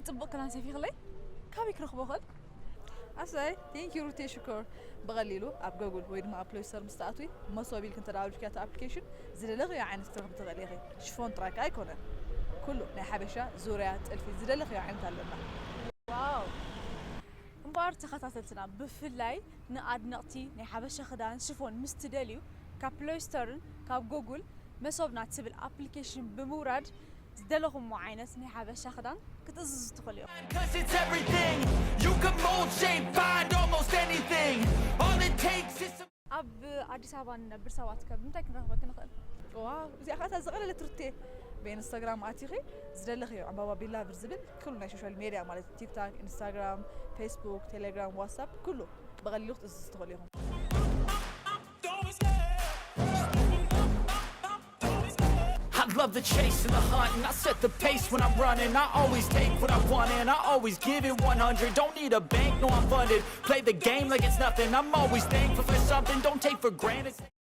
ጽቡቕ ክዳን ሰፊኽለይ ካበይ ክረኽቦ ኽእል? ኣሰይ፣ thank you ሩቴ ሽኮር። ብቐሊሉ ኣብ ጎጉል ወይ ድማ ኣብ ፕሌይ ስቶር ምስ ትኣትዊ፣ መሶብ ኢልክ እንተ ደኣ ኣውሪድክያ እቲ ኣፕሊኬሽን፣ ዝደለኽዮ ዓይነት ክትረኽቢ ትኽእሊ ኢኺ። ሽፎን ጥራይ ከኣ ኣይኮነን፣ ኩሉ ናይ ሓበሻ፣ ዙርያ፣ ጥልፊ፣ ዝደለኽዮ ዓይነት ኣለና። ዋው! እምበኣር ተኸታተልትና፣ ብፍላይ ንኣድነቕቲ ናይ ሓበሻ ክዳን ሽፎን ምስ ትደልዩ፣ ካብ ፕሌይ ስቶርን ካብ ጎጉል መሶብና ትብል ኣፕሊኬሽን ብምውራድ ዝደለኹሞ ዓይነት ናይ ሓበሻ ክዳን ክትእዝዙ ትኽእሉ እዮም። Cause it's everything. You can mold, shape, find almost anything. All it takes is some ኣብ ኣዲስ ኣበባ ንነብር ሰባት ከ ብምንታይ ክንረኽበክ ንኽእል? ዋው፣ እዚኣ ኸዓ እታ ዝቐለለት ሩቴ። ብኢንስታግራም ኣቲኺ ዝደለኽዮ ዕምባባ ቢላቭር ዝብል ኩሉ ናይ ሶሻል ሜድያ ማለት ቲክታክ፣ ኢንስታግራም፣ ፌስቡክ፣ ቴሌግራም፣ ዋትሳፕ ኩሉ ብቐሊሉ ክትእዝዙ ትኽእሉ ኢኹም። I love the chase and the hunt, and I set the pace when I'm running. I always take what I want, and I always give it one hundred. Don't need a bank, no, I'm funded. Play the game like it's nothing. I'm always thankful for something. Don't take for granted.